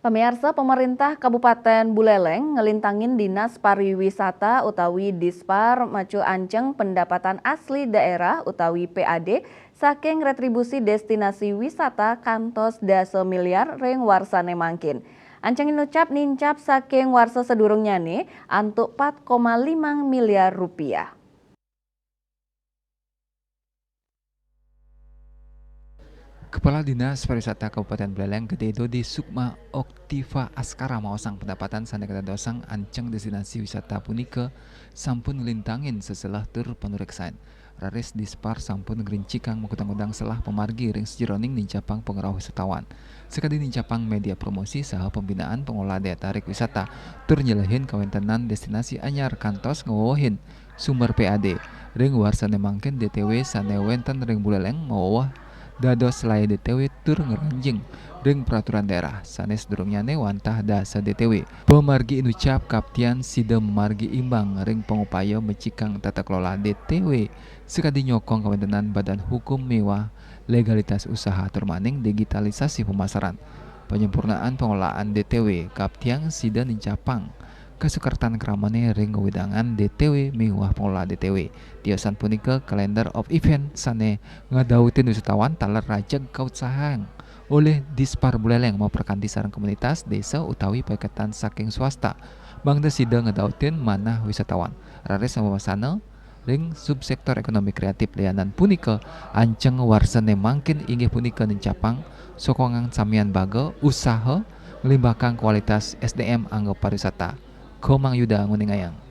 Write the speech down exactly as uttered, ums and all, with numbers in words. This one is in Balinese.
Pamiarsa, pemerintah Kabupaten Buleleng ngelintangin Dinas Pariwisata utawi Dispar macu anceng pendapatan asli daerah utawi P A D saking retribusi destinasi wisata kantos dasa miliar ring warsane mangkin. Anceng inucap nincap saking warsa sadurungnyane antuk pat koma limang miliar rupiah. Kepala Dinas Pariwisata Kabupaten Buleleng Gede Dodi Sukma Oktiva Askara maosang pendapatan sane kadadosang anceng destinasi wisata punika sampun nglintangin seselah tur panureksain. Raris Dispar sampun ngrincikang makutang-kutang selah pamargi ring sajeroning nincapang pangrauh wisatawan. Sakadi nincapang media promosi saha pembinaan pengelola daya tarik wisata, tur nyelehin kawentenan destinasi anyar kantos ngewewehin sumber P A D. Ring warsane mangkin D T W sane wenten ring Buleleng maweweh dados selae D T W tur ngranjing ring peraturan daerah sane sadurungnyane wantah dasa D T W. Pamargi inucap kaptian sida mamargi imbang ring pangupaya mecikang tata kelola D T W sakadi nyokong kawentenan badan hukum miwah legalitas usaha tur maning digitalisasi pemasaran. Panyempurnaan pengelolaan D T W kaptian sida nincapang kasukertan kramane ring wewidangan D T W miwah pengelola D T W. Tiosan punika kalender of event sane ngadautin wisatawan taler rajeg kautsahang olih Dispar Buleleng maprakanti sareng komunitas, desa utawi paiketan saking swasta, mangda sida ngadautin manah wisatawan. Raris mawasana ring subsektor ekonomi kreatif lianan punika anceng warsane mangkin inggih punika nincapang sokongan samian baga usaha nglimbakang kualitas S D M angga pariwisata. Komang Yuda nguningayang.